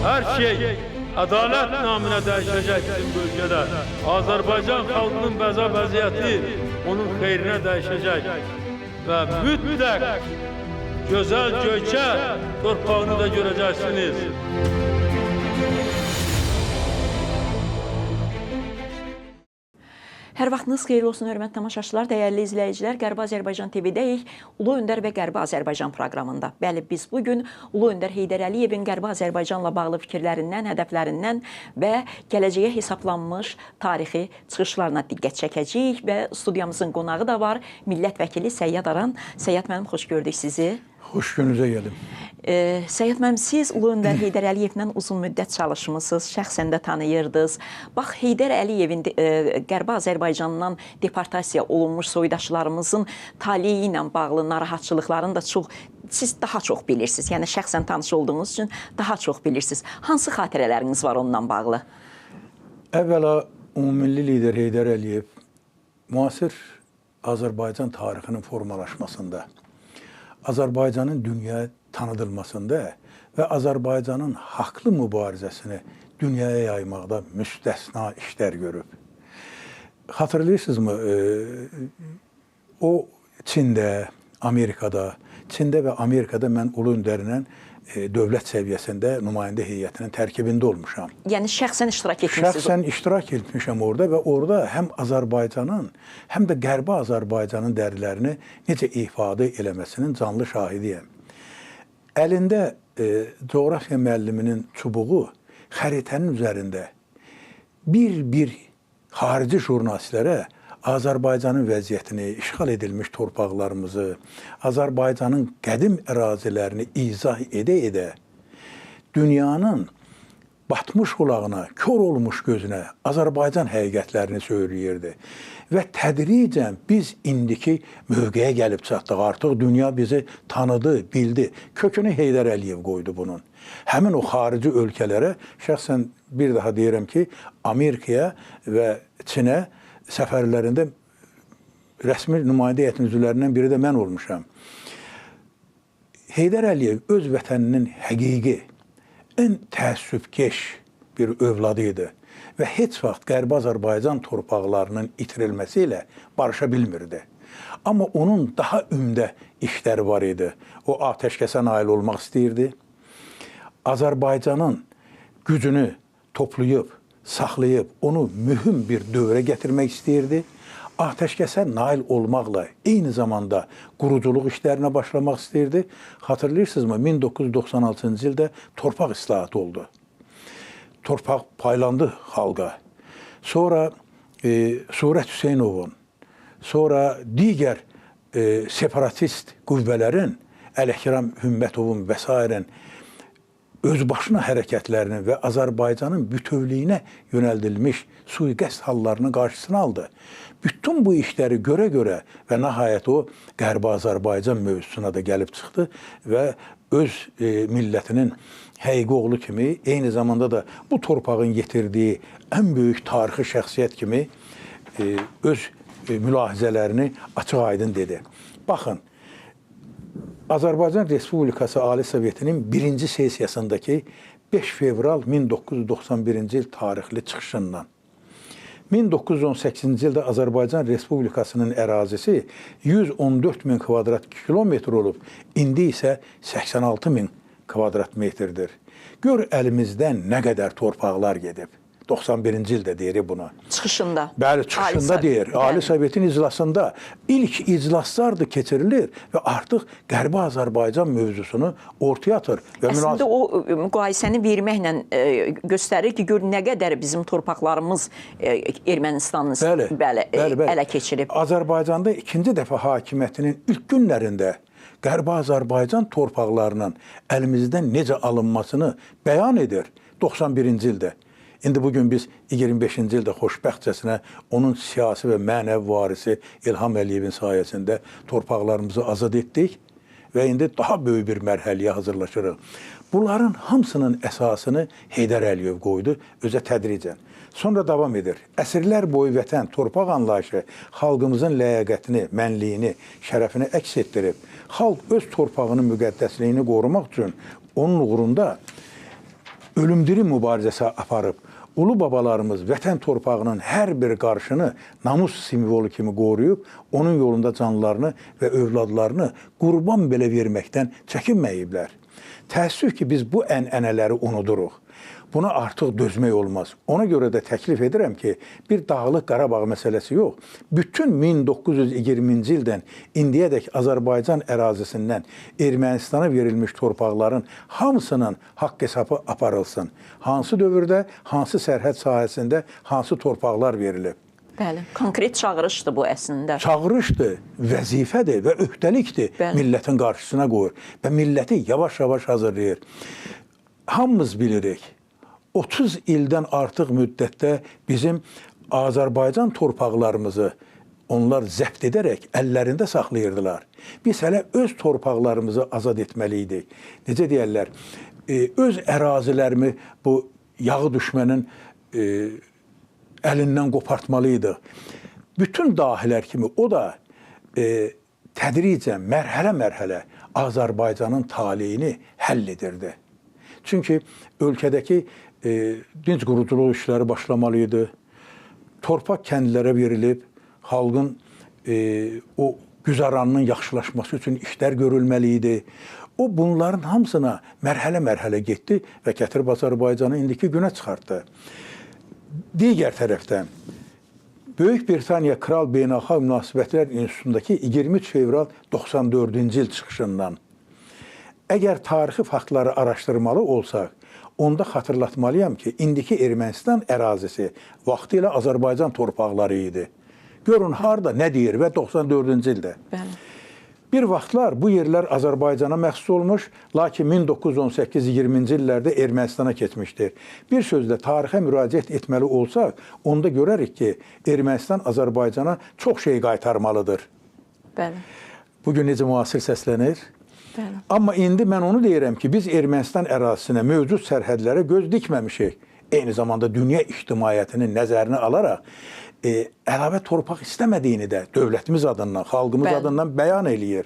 Hər şey ədalət naminə dəyişəcək bizim bölgədə. Azərbaycan xalqının bəza vəziyyəti onun xeyrinə dəyişəcək və mütləq gözəl Göyçə torpağını da görəcəksiniz. Hər vaxtınız xeyirli olsun, hörmətli tamaşaçılar, dəyərli izləyicilər. Qərbi Azərbaycan TV-dəyik. Ulu Öndər və Qərbi Azərbaycan proqramında. Bəli, biz bu gün Ulu Öndər Heydər Əliyevin Qərbi Azərbaycanla bağlı fikirlərindən, hədəflərindən və gələcəyə hesablanmış tarixi çıxışlarına diqqət çəkəcəyik və studiyamızın qonağı da var, millət vəkili Səyyad Aran. Səyyad müəllim, xoş gördük sizi. Xoş gününüzə gəlim. Səyyad müəllim, siz Ulu Öndər Heydər Əliyevlə uzun müddət çalışmısınız, şəxsən də tanıyırdınız. Bax, Heydər Əliyevin Qərbi Azərbaycandan deportasiya olunmuş soydaşlarımızın taleyi ilə bağlı narahatçılıqlarını da çox, siz daha çox bilirsiniz. Yəni, şəxsən tanış olduğunuz üçün daha çox bilirsiniz. Hansı xatirələriniz var onunla bağlı? Əvvəla, ümummilli lider Heydər Əliyev müasir Azərbaycan tarixinin formalaşmasında, Azərbaycanın dünyaya tanıdılmasında və Azərbaycanın haqlı mübarizəsini dünyaya yaymaqda müstəsna işlər görüb. Xatırlayırsınızmı, o Çində, Amerikada, Çində və Amerikada mən Ulu Öndərlə dövlət səviyyəsində nümayəndə heyətinin tərkibində olmuşam. Yəni şəxsən iştirak etmişsiniz? Şəxsən iştirak etmişəm orada və orada həm Azərbaycanın, həm də Qərbi Azərbaycanın dərdlərini necə ifadə eləməsinin canlı şahidiyəm. Əlində coğrafiya müəlliminin çubuğu xəritənin üzərində bir-bir xarici jurnalistlərə Azərbaycanın vəziyyətini, işğal edilmiş torpaqlarımızı, Azərbaycanın qədim ərazilərini izah edə-edə dünyanın batmış qulağına, kör olmuş gözünə Azərbaycan həqiqətlərini söyləyirdi. Və tədricən biz indiki mövqeyə gəlib çatdıq. Artıq dünya bizi tanıdı, bildi. Kökünü Heydər Əliyev qoydu bunun. Həmin o xarici ölkələrə, şəxsən bir daha deyirəm ki, Amerikaya və Çinə səfərlərində rəsmi nümayəndə heyətinin üzvlərindən biri də mən olmuşam. Heydər Əliyev öz vətəninin həqiqi, ən təəssübkeş bir övladı idi və heç vaxt Qərbi Azərbaycan torpaqlarının itirilməsi ilə barışa bilmirdi. Amma onun daha ümdə işləri var idi. O atəşkəsə nail olmaq istəyirdi. Azərbaycanın gücünü toplayıb, saxlayıb, onu mühüm bir dövrə gətirmək istəyirdi. Atəşkəsə nail olmaqla eyni zamanda quruculuq işlərinə başlamaq istəyirdi. Xatırlayırsınızmı, 1996-cı ildə torpaq islahatı oldu. Torpaq paylandı xalqa. Sonra Surət Hüseynovun, sonra digər separatist qüvvələrin, Ələkram Hümmətovun və s. özbaşına hərəkətlərinin və Azərbaycanın bütövlüyünə yönəldilmiş sui-qəsd hallarının qarşısını aldı. Bütün bu işləri görə-görə və nəhayət o Qərbi Azərbaycan mövzusuna da gəlib çıxdı və öz millətinin həqiqi oğlu kimi, eyni zamanda da bu torpağın yetirdiyi ən böyük tarixi şəxsiyyət kimi öz mülahizələrini açıq-aydın dedi. Baxın, Azərbaycan Respublikası Ali Sovetinin birinci sessiyasındakı 5 fevral 1991-ci il tarixli çıxışından 1918-ci ildə Azərbaycan Respublikasının ərazisi 114 min kvadrat kilometr olub, indi isə 86 min kvadrat metrdir. Gör əlimizdən nə qədər torpaqlar gedib. 91-ci ildə deyir bunu. Çıxışında. Bəli, çıxışında deyir. Ali Sovetin iclasında ilk iclaslar da keçirilir və artıq Qərbi Azərbaycan mövzusunu ortaya atır. Və əslində o müqayisəni verməklə göstərir ki, gör nə qədər bizim torpaqlarımız Ermənistanın bəli, ələ keçirib. Azərbaycanda ikinci dəfə hakimiyyətinin ilk günlərində Qərbi Azərbaycan torpaqlarının əlimizdən necə alınmasını bəyan edir 91-ci ildə. İndi bugün biz 25-ci ildə xoşbəxtcəsinə onun siyasi və mənəvi varisi İlham Əliyevin sayəsində torpaqlarımızı azad etdik və indi daha böyük bir mərhələyə hazırlaşırıq. Bunların hamısının əsasını Heydər Əliyev qoydu özə tədricən. Sonra davam edir. Əsrlər boyu vətən, torpaq anlayışı xalqımızın ləyaqətini, mənliyini, şərəfini əks etdirib. Xalq öz torpağının müqəddəsliyini qorumaq üçün onun uğrunda Ölümdiri mübarizəsi aparıb. Ulu babalarımız vətən torpağının hər bir qarşını namus simvolu kimi qoruyub, onun yolunda canlarını və övladlarını qurban belə verməkdən çəkinməyiblər. Təəssüf ki, biz bu ənənələri unuduruq. Buna artıq dözmək olmaz. Ona görə də təklif edirəm ki, bir Dağlıq Qarabağ məsələsi yox, bütün 1920-ci ildən indiyədək Azərbaycan ərazisindən Ermənistana verilmiş torpaqların hamısının haqq hesabı aparılsın. Hansı dövrdə, hansı sərhəd sahəsində hansı torpaqlar verilib? Bəli, konkret çağırışdır bu əslində. Çağırışdır, vəzifədir və öhdəlikdir. Bəli. Millətin qarşısına qoyur və milləti yavaş-yavaş hazırlayır. Hamımız bilirik, 30 ildən artıq müddətdə bizim Azərbaycan torpaqlarımızı onlar zəbt edərək əllərində saxlayırdılar. Biz hələ öz torpaqlarımızı azad etməli idik. Necə deyərlər, öz ərazilərimi bu yağı düşmənin əlindən qopartmalıydıq. Bütün dahilər kimi o da tədricən, mərhələ-mərhələ Azərbaycanın taleyini həll edirdi. Çünki ölkədəki dinc quruculuq işləri başlamalıydı. Torpaq kəndlərə verilib, xalqın o güzaranının yaxşılaşması üçün işlər görülməli idi. O bunların hamısına mərhələ-mərhələ getdi və gətirib Azərbaycanı indiki günə çıxartdı. Digər tərəfdən, Böyük Britaniya Kral Beynəlxalq Münasibətlər İnstitutundakı 23 fevral 94-cü il çıxışından, əgər tarixi faktları araşdırmalı olsaq, onda xatırlatmalıyam ki, indiki Ermənistan ərazisi vaxtilə Azərbaycan torpaqları idi. Görün harda, nə deyir və 94-cü ildə. Bəli. Bir vaxtlar bu yerlər Azərbaycana məxsus olmuş, lakin 1918-20-ci illərdə Ermənistana keçmişdir. Bir sözlə tarixə müraciət etməli olsaq, onda görərik ki, Ermənistan Azərbaycana çox şey qaytarmalıdır. Bəli. Bugün necə müasir səslənir? Bəli. Amma indi mən onu deyirəm ki, biz Ermənistan ərazisinə mövcud sərhədlərə göz dikməmişik. Eyni zamanda dünya ictimaiyyətinin nəzərini alaraq əlavə torpaq istəmədiyini də dövlətimiz adından, xalqımız bəli. Adından bəyan eləyir.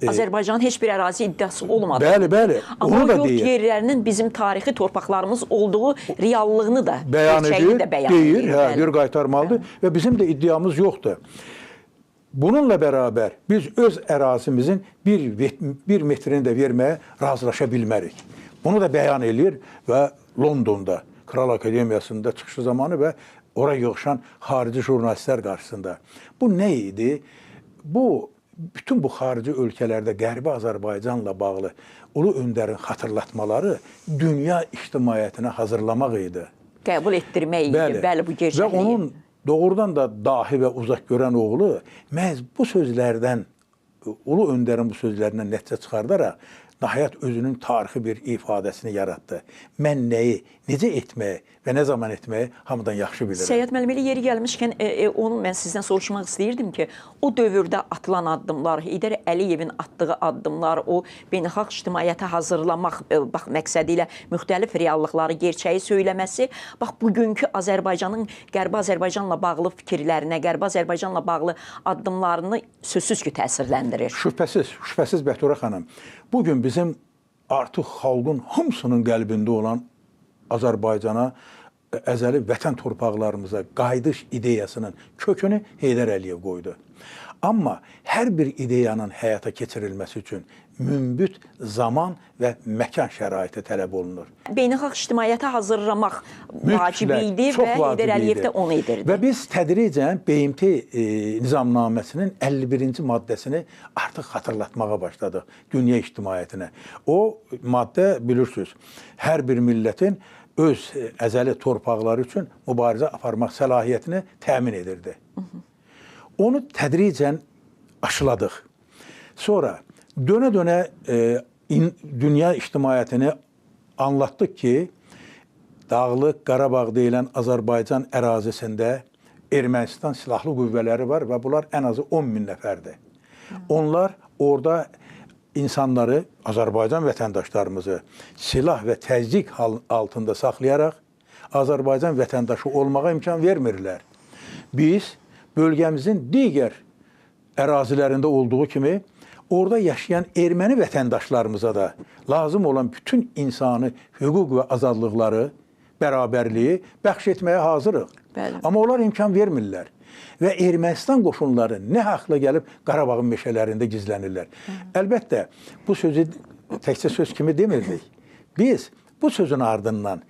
Azərbaycanın heç bir ərazi iddiası olmadı. Bəli, bəli. Amma o yurt yerlərinin bizim tarixi torpaqlarımız olduğu reallığını da, bəyan edir, də bəyan deyir, edir. Hə, deyir, qaytarmalıdır bəli. Və bizim də iddiamız yoxdur. Bununla bərabər biz öz ərazimizin bir metrini də verməyə razılaşa bilmərik. Bunu da bəyan eləyir və Londonda, Kral Akademiyasında çıxışı zamanı və ora yığışan xarici jurnalistlər qarşısında. Bu nə idi? Bu, bütün bu xarici ölkələrdə Qərbi Azərbaycanla bağlı Ulu Öndərin xatırlatmaları dünya ictimaiyyətinə hazırlamaq idi. Qəbul etdirmək idi, bəli, bəli bu gerçəkliyi. Və onun doğrudan da dahi və uzaq görən oğlu məhz bu sözlərdən, Ulu Öndərin bu sözlərindən nəticə çıxardaraq nəhayət özünün tarixi bir ifadəsini yaratdı. Mən nəyi, necə etməyi və nə zaman etməyi hamıdan yaxşı bilirəm. Səyyad müəllim, elə yeri gəlmişkən onu mən sizdən soruşmaq istəyirdim ki, o dövrdə atılan addımlar, Heydər Əliyevin atdığı addımlar, o beynəlxalq ictimaiyyətə hazırlamaq bax, məqsədi ilə müxtəlif reallıqları, gerçəyi söyləməsi, bax, bugünkü Azərbaycanın Qərbi Azərbaycanla bağlı fikirlərinə, Qərbi Azərbaycanla bağlı addımlarını sözsüz ki, təsirləndirir. Şübhəsiz, şübhəsiz Bəturə xanım. Bugün bizim artıq xalqın hamısının qəlbində olan Azərbaycana, əzəli vətən torpaqlarımıza qayıdış ideyasının kökünü Heydər Əliyev qoydu. Amma hər bir ideyanın həyata keçirilməsi üçün münbit zaman və məkan şəraiti tələb olunur. Beynəlxalq ictimaiyyətə hazırlamaq vacib idi və Heydər Əliyev də onu edirdi. Və biz tədricən BMT nizamnaməsinin 51-ci maddəsini artıq xatırlatmağa başladıq dünya ictimaiyyətinə. O maddə bilirsiniz, hər bir millətin öz əzəli torpaqları üçün mübarizə aparmaq səlahiyyətini təmin edirdi. Onu tədricən aşıladıq. Sonra dönə-dönə dünya ictimaiyyətini anlatdıq ki, Dağlıq Qarabağ deyilən Azərbaycan ərazisində Ermənistan silahlı qüvvələri var və bunlar ən azı 10 min nəfərdir. Onlar orada insanları, Azərbaycan vətəndaşlarımızı silah və təzyiq altında saxlayaraq Azərbaycan vətəndaşı olmağa imkan vermirlər. Biz bölgəmizin digər ərazilərində olduğu kimi Orada yaşayan erməni vətəndaşlarımıza da lazım olan bütün insani hüquq və azadlıqları, bərabərliyi bəxş etməyə hazırıq. Bəli. Amma onlar imkan vermirlər. Və Ermənistan qoşunları nə haqla gəlib Qarabağın meşələrində gizlənirlər. Əlbəttə, bu sözü təkcə söz kimi demirdik. Biz bu sözün ardından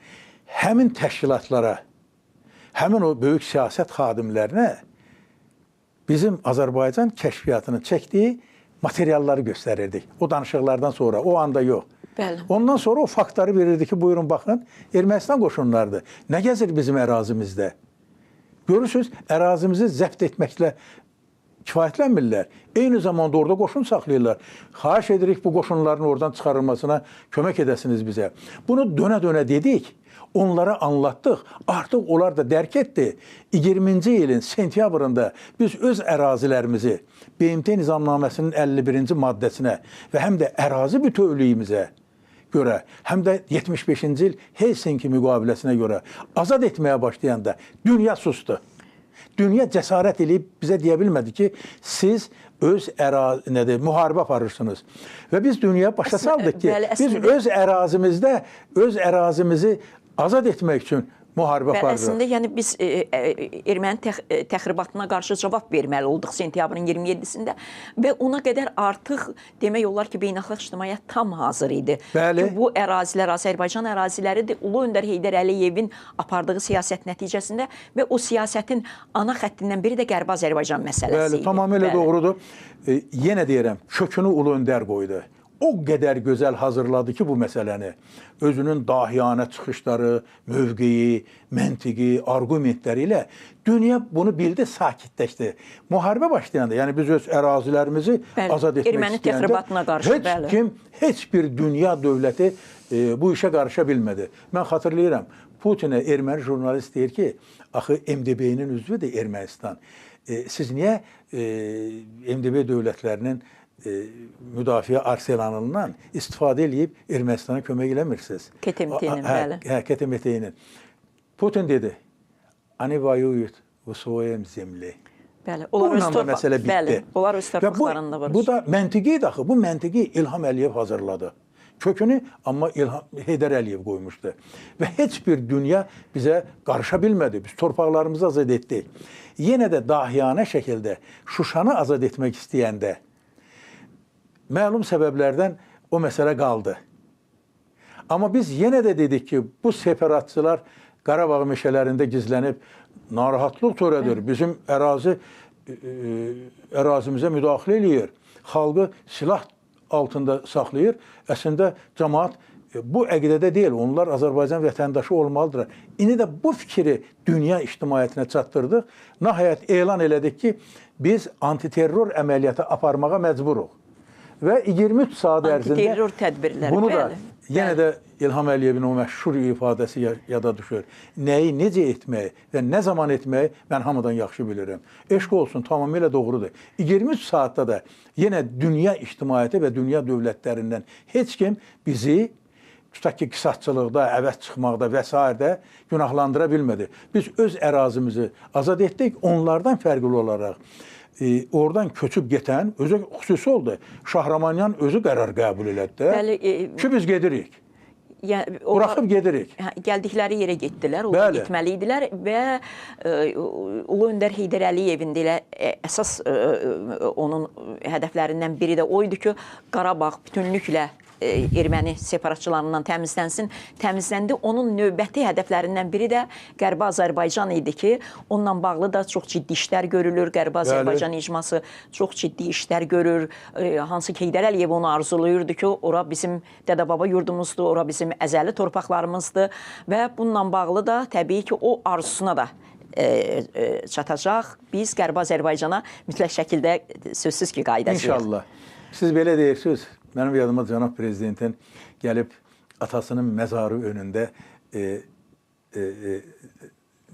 həmin təşkilatlara, həmin o böyük siyasət xadimlərinə bizim Azərbaycan kəşfiyyatının çəkdiyi materialları göstərirdik. O danışıqlardan sonra, o anda yox. Bəli. Ondan sonra o faktları verirdi ki, buyurun baxın, Ermənistan qoşunlarıdır. Nə gəzir bizim ərazimizdə? Görürsünüz, ərazimizi zəbt etməklə kifayətlənmirlər. Eyni zamanda orada qoşun saxlayırlar. Xahiş edirik bu qoşunların oradan çıxarılmasına kömək edəsiniz bizə. Bunu dönə-dönə dedik, onlara anlatdıq. Artıq onlar da dərk etdi. 20-ci ilin sentyabrında biz öz ərazilərimizi BMT Nizamnaməsinin 51-ci maddəsinə və həm də ərazi bütövlüyümüzə görə, həm də 75-ci il Helsinki müqaviləsinə görə azad etməyə başlayanda dünya sustu. Dünya cəsarət eləyib bizə deyə bilmədi ki, siz öz müharibə aparırsınız. Və biz dünyaya başa saldıq ki, biz öz ərazimizdə, öz ərazimizi azad etmək üçün müharibə aparırıq. Əslində, yəni biz erməni təxribatına qarşı cavab verməli olduq sentyabrın 27-sində və ona qədər artıq demək olar ki, beynəlxalq ictimaiyyət tam hazır idi. Bəli. Ki, bu ərazilər Azərbaycan əraziləridir. Ulu Öndər Heydər Əliyevin apardığı siyasət nəticəsində və o siyasətin ana xəttindən biri də Qərbi Azərbaycan məsələsi idi. Bəli, tamamilə doğrudur. Yenə deyirəm, kökünü Ulu Öndər qoydu. O qədər gözəl hazırladı ki bu məsələni. Özünün dahiyanə çıxışları, mövqeyi, məntiqi, arqumentləri ilə dünya bunu bildi, sakitləşdi. Müharibə başlayanda, yəni biz öz ərazilərimizi azad etmək erməni istəyəndə təxribatına qarşı, heç kim, heç bir dünya dövləti bu işə qarışa bilmədi. Mən xatırlayıram, Putinə erməni jurnalist deyir ki, axı MDB-nin üzvüdür Ermənistan. Siz niyə MDB dövlətlərinin müdafiə arsenalından istifadə eləyib Ermənistana kömək eləmirsiniz? KTMT-nin, bəli. Hə, KTMT-nin. Putin dedi, Ani vayuyut v svoyem zemli. Bəli, onlar öz torpaq, məsələ bitdi. Bəli, onlar öz torpaqlarında var. Bu da məntiqidir axı. Bu məntiqi İlham Əliyev hazırladı. Kökünü amma Heydər Əliyev qoymuşdu. Və heç bir dünya bizə qarışa bilmədi. Biz torpaqlarımızı azad etdik. Yenə də dahiyanə şəkildə Şuşanı azad etmək istəyəndə məlum səbəblərdən o məsələ qaldı. Amma biz yenə də dedik ki, bu separatçılar Qarabağ meşələrində gizlənib narahatlıq törədir. Bizim ərazimizə müdaxilə eləyir. Xalqı silah altında saxlayır. Əslində, cəmaat bu əqidədə deyil. Onlar Azərbaycan vətəndaşı olmalıdırlar. İndi də bu fikri dünya ictimaiyyətinə çatdırdıq. Nəhayət elan elədik ki, biz antiterror əməliyyatı aparmağa məcburuq. Və 23 saat ərzində antiterror tədbirləri, bunu da yenə də İlham Əliyevin o məşhur ifadəsi yada düşür. Nəyi necə etməyi və nə zaman etməyi mən hamıdan yaxşı bilirəm. Eşq olsun, tamamilə doğrudur. 23 saatda da yenə dünya ictimaiyyəti və dünya dövlətlərindən heç kim bizi tutaq ki, qisasçılıqda, əvəz çıxmaqda və s. günahlandıra bilmədi. Biz öz ərazimizi azad etdik, onlardan fərqli olaraq. Oradan köçüb getən özü xüsusi oldu. Şahramanyan özü qərar qəbul elədi də. Bəli, ki biz gedirik. Yəni, buraxıb gedirik. Gəldikləri yerə getdilər, orada getməli idilər və Ulu Öndər Heydər Əliyevin də elə əsas onun hədəflərindən biri də o idi ki, Qarabağ bütünlüklə erməni separatçılarından təmizlənsin. Təmizləndi. Onun növbəti hədəflərindən biri də Qərbi Azərbaycan idi ki, onunla bağlı da çox ciddi işlər görülür. Qərbi Azərbaycan icması çox ciddi işlər görür. Hansı ki, Heydər Əliyev onu arzulayırdı ki, ora bizim dədə-baba yurdumuzdur, ora bizim əzəli torpaqlarımızdır və bununla bağlı da təbii ki, o arzusuna da çatacaq. Biz Qərbi Azərbaycana mütləq şəkildə sözsüz ki, qayıdacağıq. İnşallah. Siz belə deyirsiniz. Mənim yadıma cənab prezidentin gəlib atasının məzarı önündə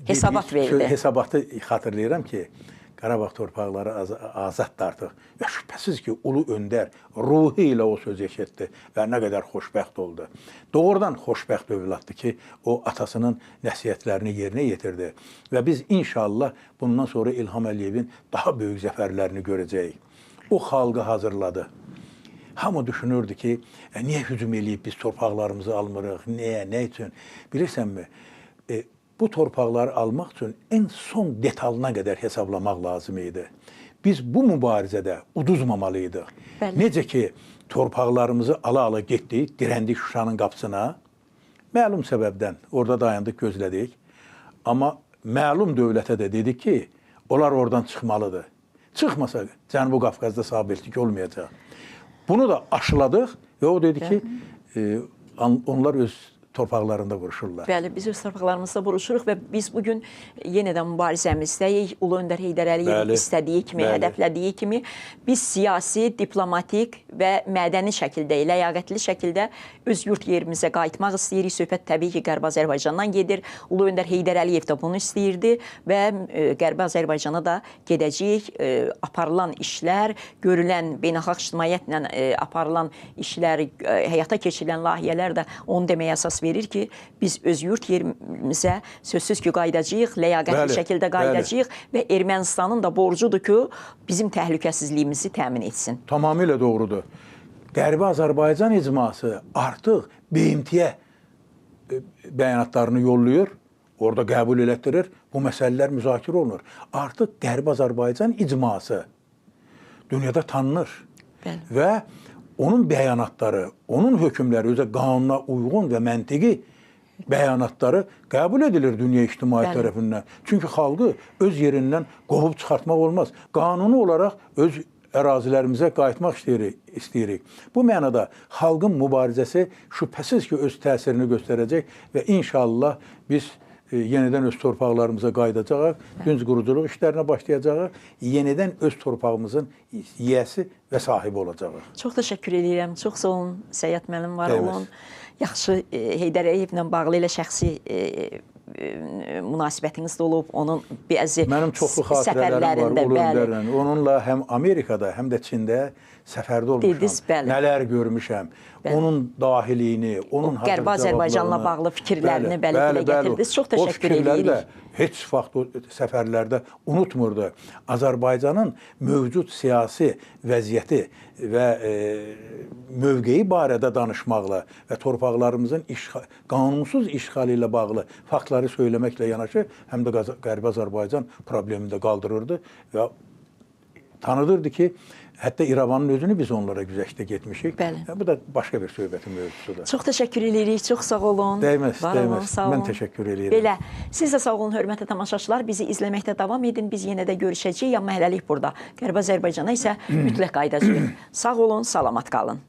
hesabat verdi. Hesabatı xatırlayıram ki, Qarabağ torpaqları azaddır artıq. Və şübhəsiz ki, Ulu Öndər ruhu ilə o sözü eşitdi və nə qədər xoşbəxt oldu. Doğrudan xoşbəxt övladdır ki, o atasının nəsihətlərini yerinə yetirdi. Və biz inşallah bundan sonra İlham Əliyevin daha böyük zəfərlərini görəcəyik. O xalqı hazırladı. Hamı düşünürdü ki, niyə hücum eləyib biz torpaqlarımızı almırıq, niyə, nə üçün? Bilirsənmi, bu torpaqları almaq üçün ən son detalına qədər hesablamaq lazım idi. Biz bu mübarizədə uduzmamalıydıq. Bəli. Necə ki, torpaqlarımızı ala-ala getdik, dirəndik Şuşanın qapısına. Məlum səbəbdən orada dayandıq, gözlədik. Amma məlum dövlətə də dedik ki, onlar oradan çıxmalıdır. Çıxmasa Cənubi Qafqazda sabitlik olmayacaq. Bunu da aşıladıq və o dedi ki, onlar öz torpaqlarında vuruşurlar. Bəli, biz öz torpaqlarımızda vuruşuruq və biz bugün yenə də mübarizəmizdəyik. Ulu Öndər Heydər Əliyevin istədiyi kimi, hədəflədiyi kimi biz siyasi, diplomatik və mədəni şəkildə, ləyaqətli şəkildə öz yurt yerimizə qayıtmaq istəyirik. Söhbət təbii ki, Qərbi Azərbaycandan gedir. Ulu Öndər Heydər Əliyev də bunu istəyirdi və Qərbi Azərbaycana da gedəcəyik. Aparılan işlər, görülən beynəlxalq ictimaiyyətlə aparılan işlər, həyata keçirilən layihələr də onu deməyə əsas verir ki, biz öz yurt yerimizə sözsüz ki, qayıdacağıq, ləyaqətli şəkildə qayıdacağıq və Ermənistanın da borcudur ki, bizim təhlükəsizliyimizi təmin etsin. Tamamilə doğrudur. Qərbi Azərbaycan icması artıq BMT-yə bəyanatlarını yollayır, orada qəbul elətdirir, bu məsələlər müzakirə olunur. Artıq Qərbi Azərbaycan icması dünyada tanınır. Bəli. Və onun bəyanatları, onun hökmləri özə qanuna uyğun və məntiqi bəyanatları qəbul edilir dünya ictimaiyyəti tərəfindən. Çünki xalqı öz yerindən qovub çıxartmaq olmaz. Qanuni olaraq öz ərazilərimizə qayıtmaq istəyirik. Bu mənada xalqın mübarizəsi şübhəsiz ki, öz təsirini göstərəcək və inşallah biz yenidən öz torpaqlarımıza qayıdacağıq, dünc quruculuq işlərinə başlayacağıq, yenidən öz torpağımızın yiyəsi və sahibi olacağıq. Çox təşəkkür edirəm, çox sağ olun, Səyyad müəllim, var olun. Yaxşı, Heydər Əliyevlə bağlı elə şəxsi münasibətiniz də olub, onun bəzi mənim çoxlu xatirələrim var Ulu Öndərlə. Onunla həm Amerikada, həm də Çində səfərdə olmuşam. Dediniz, bəli. Nələr görmüşəm. Bəli. Onun dahiliyini, onun o Qərbi Azərbaycanla bağlı fikirlərini bəli, dilə gətirdiniz. Çox təşəkkür edirik. O fikirləri heç vaxt o səfərlərdə unutmurdu. Azərbaycanın mövcud siyasi vəziyyəti və mövqeyi barədə danışmaqla və torpaqlarımızın qanunsuz işğalı ilə bağlı faktları söyləməklə yanaşı, həm də Qərbi Azərbaycan problemini də qaldırırdı və tanıdırdı ki, hətta İrəvanın özünü biz onlara güzəştə getmişik. Bəli. Bu da başqa bir söhbətin mövzusudur. Çox təşəkkür edirik, çox sağ olun. Dəyməz, var olun, dəyməz. Sağ olun. Mən təşəkkür edirəm. Belə, siz də sağ olun, hörmətli tamaşaçılar. Bizi izləməkdə davam edin. Biz yenə də görüşəcəyik, amma hələlik burada. Qərbi Azərbaycana isə mütləq qayıdacağıq. Sağ olun, salamat qalın.